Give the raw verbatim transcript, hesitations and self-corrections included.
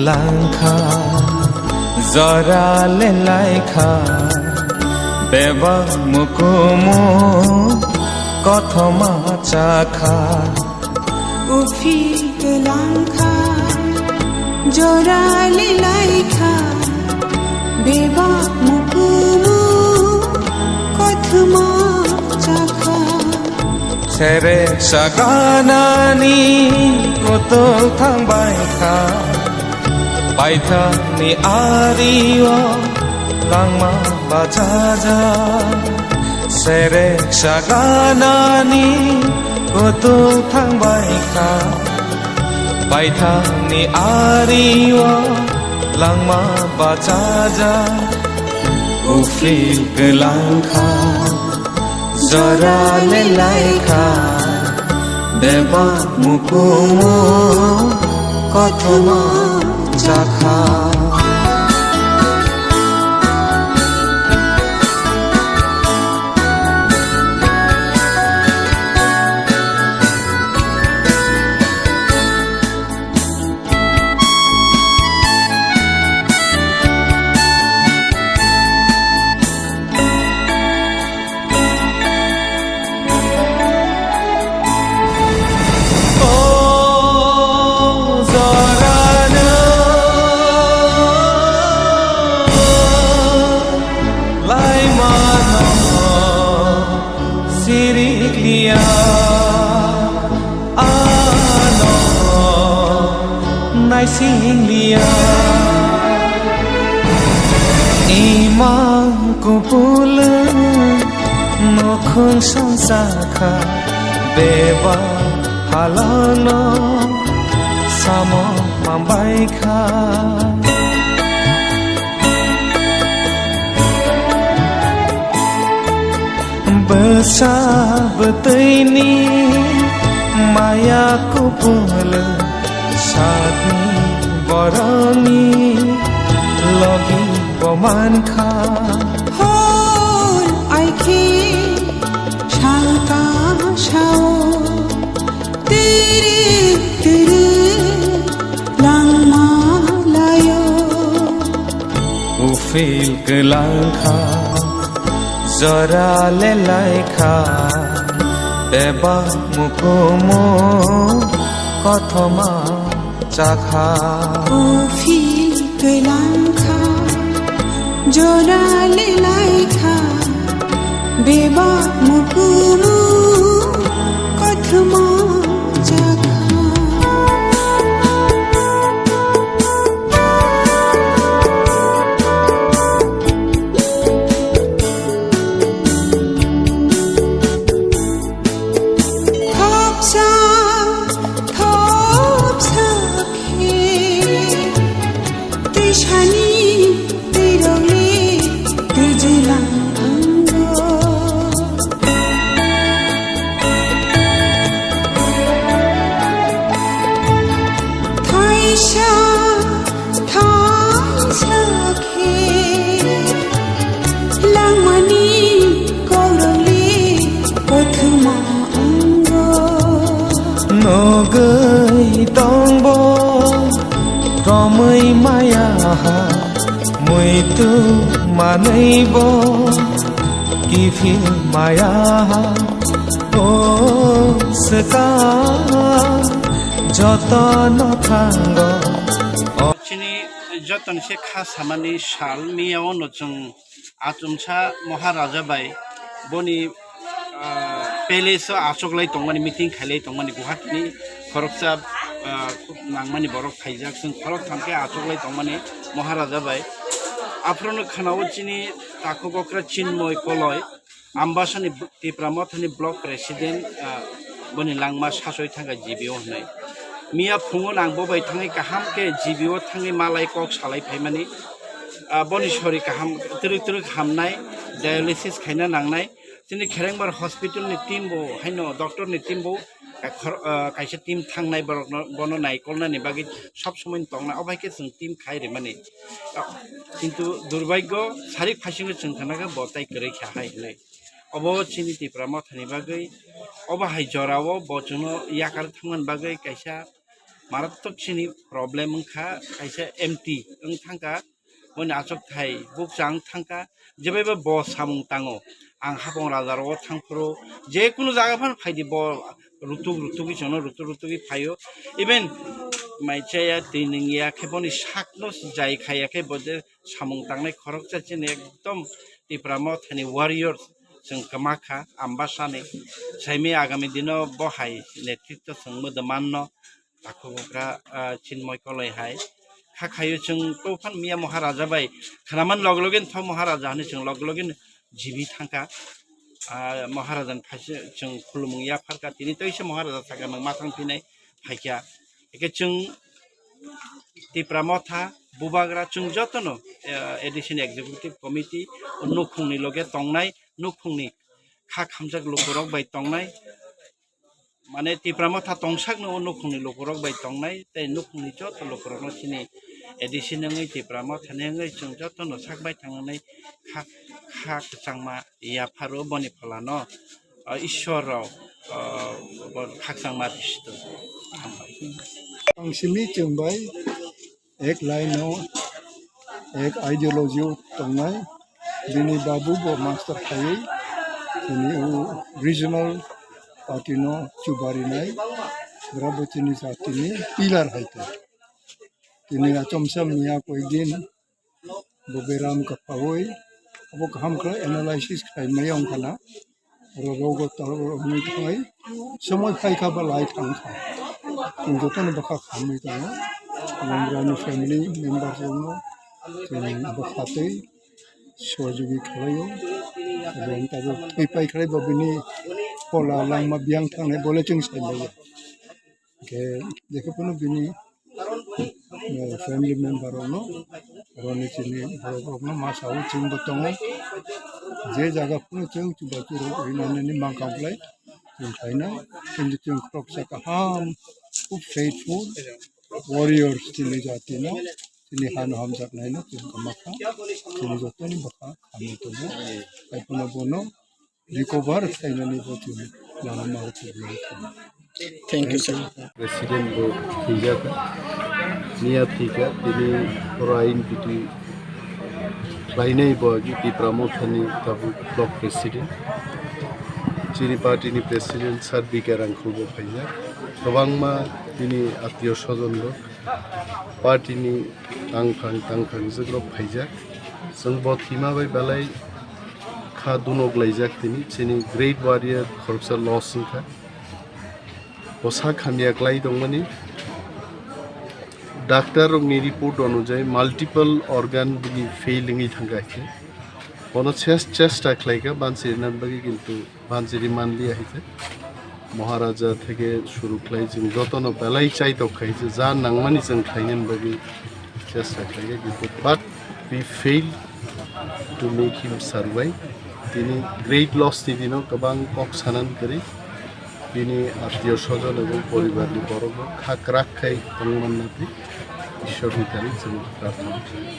Langkha, jora le laikha, bebak mukumu kothoma chakha. Uphil kwlangkha, jora le laikha, bebak mukumu kothoma chakha. Serek saganani kothok thangbai kha, paithakni ario langma bachaja. Serek saganani kothok thangbai kha, paithakni ario langma bachaja. Uphil kwlangkha, jora le laikha, bebak mukumu kothoma chakha. O jorano laimano sirikliya, ano naisingliya. Imang kupulung nukhung songchakha, beba halangno samo mambaikha. Bwsa bwtwini maya kupulung, sakni borokni logi bo mankha. Hor aikhe sangka sao, tiri tiri langma layo. Uphil kwlangkha, jora le laikha, bebak mukumu kothoma chakha. Uphil kwlangkha, jora le laikha, bebak mukumu kothoma chakha. Thopsa, thopsa khe, twisani twirokni twijlang wngo. Thaisa, thaisa khe langmani kokrokni kothoma wngo. Nugwi tongbo romwi maya ha, muitu manwibo kiphil maya ha. O swkang jotono thango. Chini jotoni se kha samani sal miya ono chwng achomsa Maharaja bai boni, ah, palace o achoklai tongmani, meeting khailai tongmani, Guwahati ni khoroksa, ah, nangmani borok khaijak, chwng khorok thang khe achoklai tongmani Maharaja bai. Aphuru no khwnao chini takhuk okra Chinmoy Koloi, Ambasani bl-, Tipra Mothani block president, ah, boni langma sasoi thangkha G B O hwnwi. Miya phungo nang bo bai thangwi kaham khe G B O thangwi malai kok salai phaimani, ah, boni sori kaham twrwk twrwk hamnai, dialysis khaina nangnai. Chini Kherengbar hospital ni team bo haino doctor ni team bo, ah, khor-, ah, kaisa team thangnai borokno, bono naikolnani bagwi sob somoi tongna, obo hai khe chwng team khai rimani. Ah, kintu durbhagyo sarik phaisingo chwng khna khe bo tai kwrwi kha hai hwnwi. Obo chini Tipra Mothani bagwi, obo hai jorao bo chwngno yakar thangmani bagwi kaisa maratwk chini problem wngkha, kaisa M T wng thangkha, boni achuk thai bukcha wng thangkha, jebaiba bo samung tango, ang hapung raja rogo thangphuru, je kunu jaga phano phaidi bo rutuk rutugwi chwngno rutuk rutugwi phaio, even mai chaya twi nungya khe boni sakno jai khaiya khe bo je samung tangnai khoroksa chini ekdom Tipra Mothani warrior chwng kwma kha, Ambasani saimi agami dino bo hai netritwo chwng mwdwmanno takhukugra, ah, Chinmoy Koloi hai kha khaio chwng to phan miya Maharaja bai khwnaman log login tho Maharaja hwnwi chwng log login jibi thangkha. Ah, Maharaja ni phaisa chwng khulumung yapharkha, tini teisa Maharaja sakha nwng ma thang phinai phaikha. Eke chwng Tipra Motha, Bubagra, chwng jotono, eh, A D C ni Executive Committee, o nukhungni loge tongnai, nukhungni kha khamjak lukurok bai tongnai, mane Tipra Motha tongsakno o nukhungni lukurok bai tongnai, tei nukhungni joto lukurokno chini A D C ni wngwi Tipra Mothani wngwi chwng jotono sak bai thangnai kha, kha kwchangma yapharo boni pholano. O Ishwar rok, o, bo khakchangma risido. Hambai. Ang simi chwng bai ek line o, ek ideology o tongnai. Bini babu bo master khaiwi, tini o regional party no chubarinai. Bwrabo chini jati ni pillar hai khe. Tini achomsa miya koikdin bo beram kwphaui abo kaham khe analysis khlai maya wngkha na. Oro rogo toro hwnwi thangai somoi phai kha ba lai thang kha. Chwng jotono bwkha khamwi tongo. Bubagrani family member rokno chwng bwkha twi sohojogwi khlaio. Abo wng tabuk thwi pai khlai bo bini phola langma biyang thangnai bole chwng sai maya. Hingkhe jekhe phano bini, eh, family member rokno, oroni chini borok rokno ma sao chwngbo tongo. Je jaga phano chwng chubachu rok rinani mankha bolai chwng khlaina, kintu chwng khoroksa kaham, khub faithful warriors chini jatino, chini hano hamjaknaino chwng kwmakha, chini jotoni bwkha hamwi tongo. Haiphano bono recover khlainani bo chwng lama ma rwkha. Thank you, sir. President bo thwijak, miya thwikha, tini oro ain biti khlainai bo agi Tipra Mothani tabuk block president. Chini party ni president Sir B K Rangkhol bo phaijak. Kwbangma tini atio sojon rok party ni tangphang tangphang jwk rok phaijak. Chwng bo thwima bai belai kha dunok laijak tini, chini great warrior khoroksa loss wngkha. Bo sak hamya klai tongmani. Doctor rokni report onujai multiple organ bini fail wngwi thangkha khe. Bono ses-, chesta khlaikha bansi rinani bagwi, kintu banjiri manliya hai khe. Maharaja theke suru khlai chwng jotono belai chaitok khai je ja nangmani chwng khlainani bagwi chesta khlaikha, kintu but we fail to make him survive. Tini great loss ni dino kwbang kok sanan kwrwi. Bini atio sojon ebong poribar ni borok rok kha kwrak khai tongmanna twi Ishwar ni thani chwng prarthana khlai.